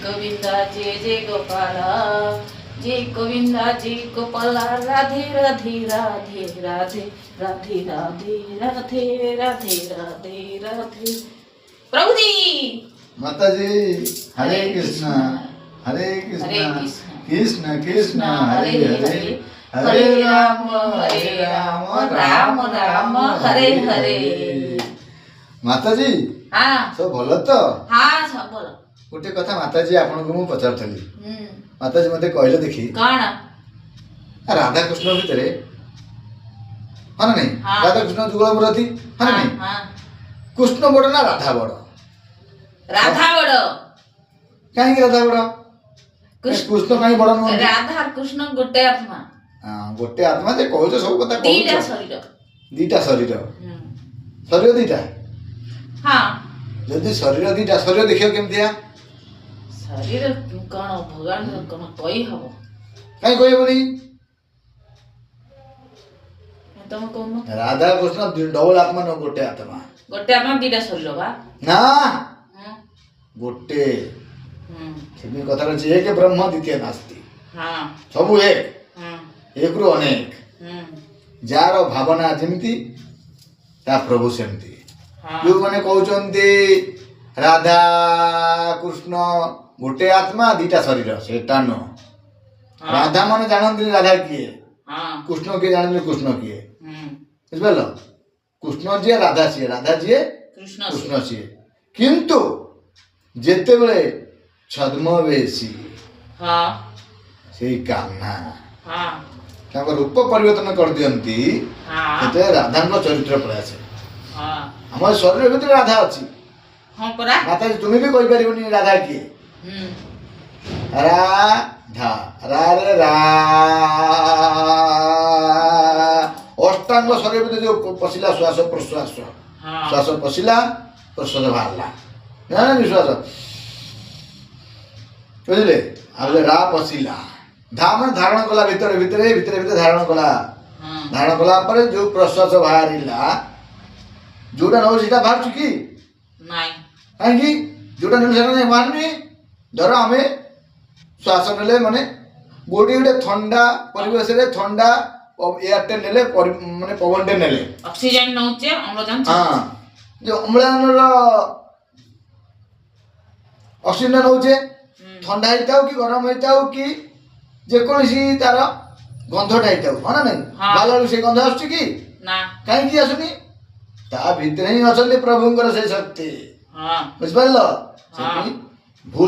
গোবিন্দ জয় জয় গোপাল, জয় গোবিন্দ জয় গোপাল, রাধে রাধে রাধে রাধে রাধে রাধে রাধে রাধে রাধে রাধে। প্রভুজি। ମାତାଜୀ, ହରେ କୃଷ୍ଣ, ହରେ କୃଷ୍ଣ, ହରେ କୃଷ୍ଣ, କୃଷ୍ଣ କୃଷ୍ଣ ହରେ ହରେ, ହରେ ରାମ ହରେ ରାମ, ରାମ ରାମ ହରେ ହରେ। ମାତାଜୀ, ସବୁ ଭଲ ତ? ହଁ, ସବୁ ଭଲ। ଗୋଟେ କଥା ମାତାଜୀ, ଆପଣଙ୍କୁ ମୁଁ ପଚାରୁଥିଲି। ମାତାଜୀ, ମତେ କହିଲେ ଦେଖି, କଣ? ରାଧାକୃଷ୍ଣ ଭିତରେ, ହଁ ନା ନାଇଁ? ହଁ। ରାଧାକୃଷ୍ଣ ଯୁଗଳ ମୂରତି, ହଁ ନା ନାଇଁ? ହଁ। କୃଷ୍ଣ ବଡ ନା ରାଧା ବଡ? ରାଧା ବଡ। କାହିଁକି ରାଧା ବଡ? କୃଷ୍ଣ କୃଷ୍ଣ କାହିଁ ବଡ ନୁହନ୍ତି? ରାଧା କୃଷ୍ଣ ଗୋଟେ ଆତ୍ମା। ହଁ, ଗୋଟେ ଆତ୍ମା ଯେ କହୁଛ, ସବୁ କଥା ଦିଟା କହୁଛ। ଶରୀର। ଦିଟା ଶରୀର। ଶରୀର ଦିଟା। ଯଦି ଶରୀର ଦିଟା, ଶରୀର ଦେଖିବ କେମିତିଆ? ଶରୀର କଣ ଭଗବାନ କଣ କହି ହବ? କାହିଁ କହିହେବନି? ତମେ କହୁନ। ରାଧା କୃଷ୍ଣ ଡବଲ ଆତ୍ମା ନୁହଁ, ଗୋଟେ ଆତ୍ମା। ଗୋଟେ ଆତ୍ମା, ଦିଟା ଶରୀର ବା। ନା, ଗୋଟେ। ସେଥିପାଇଁ କଥା ଅଛି, ଏକ ବ୍ରହ୍ମ ଦ୍ୱିତୀୟ ନାସ୍ତି। ସବୁ ଏକ। ଏକରୁ ଅନେକ। ଯାହାର ଭାବନା ଯେମିତି, ତା ପ୍ରଭୁ ସେମିତି। ଯୋଉମାନେ କହୁଛନ୍ତି ରାଧା କୃଷ୍ଣ ଗୋଟେ ଆତ୍ମା, ଦିଟା ଶରୀର, ସେଟା ନୁହଁ। ରାଧା ମାନେ ଜାଣନ୍ତିନି ରାଧା କିଏ। କୃଷ୍ଣ କିଏ ଜାଣନ୍ତି, କୃଷ୍ଣ କିଏ। ବୁଝିପାରିଲ? କୃଷ୍ଣ ଯିଏ, ରାଧା ସିଏ, ରାଧା ଯିଏ, କୃଷ୍ଣ କୃଷ୍ଣ ସିଏ। କିନ୍ତୁ ଯେତେବେଳେ ଛଦ୍ମବେଶୀ ସେଇ କାହ୍ନା ତାଙ୍କ ରୂପ ପରିବର୍ତ୍ତନ କରିଦିଅନ୍ତି, ସେତେବେଳେ ରାଧାଙ୍କ ଚରିତ୍ର ପଳେଇ ଆସେ। ଆମ ଶରୀର ଭିତରେ ରାଧା ଅଛି। ହଁ ପରା। ମାତାଜୀ, ତୁମେ ବି କହିପାରିବନି ରାଧା କିଏ। ରାଧା, ରା ରେ ରା, ଅଷ୍ଟାଙ୍ଗ ଶରୀର ଭିତରେ ଯୋଉ ପଶିଲା, ଶ୍ୱାସ ପ୍ରଶ୍ୱାସ, ଶ୍ୱାସ ପଶିଲା, ପ୍ରଶ୍ୱାସ ବାହାରିଲା, ନା ନିଶ୍ୱାସ, ବୁଝିଲେ? ଆଉ ରା ପଶିଲା, ଧା ମାନେ ଧାରଣ କଲା, ଭିତରେ ଭିତରେ ଭିତରେ ଭିତରେ ଧାରଣ କଲା। ଧାରଣ କଲା ପରେ ଯୋଉ ପ୍ରଶ୍ୱାସ ବାହାରିଲା, ଯୋଉଟା ନଉଛି ସେଇଟା ବାହାରୁଛି କି? ନାଇଁ। କାହିଁକି ଯୋଉଟା ନେଲେ ସେଇଟା ନାଇଁ ବାହାରୁନି? ଧର ଆମେ ଶ୍ୱାସ ନେଲେ, ମାନେ ଗୋଟେ ଗୋଟେ ଥଣ୍ଡା ପରିବେଶରେ ଥଣ୍ଡା ଏୟାରଟେ ନେଲେ, ମାନେ ପବନଟେ ନେଲେ, ଅକ୍ସିଜେନ ନଉଛେ, ଅମ୍ଳଜାନ। ହଁ, ଯୋଉ ଅମ୍ଳଜାନର ଅକ୍ସିଜେନ ନଉଛେ, ଥଣ୍ଡା ହେଇଥାଉ କି ଗରମ ହେଇଥାଉ କି ଯେକୌଣସି ତାର ଗନ୍ଧଟା ହେଇଥାଉ, ହଁ ନା ନାଇଁ? ହଁ। ବାହାରିଲା ବେଳକୁ ସେଇ ଗନ୍ଧ ଆସୁଛି କି? ନା। କାହିଁକି ଆସୁନି? ତା ଭିତରେ ହିଁ ଅଛନ୍ତି ପ୍ରଭୁଙ୍କର ସେ ଶକ୍ତି। ବୁଝିପାରିଲ? ହଁ। ସେଥିପାଇଁ ଭୁଲ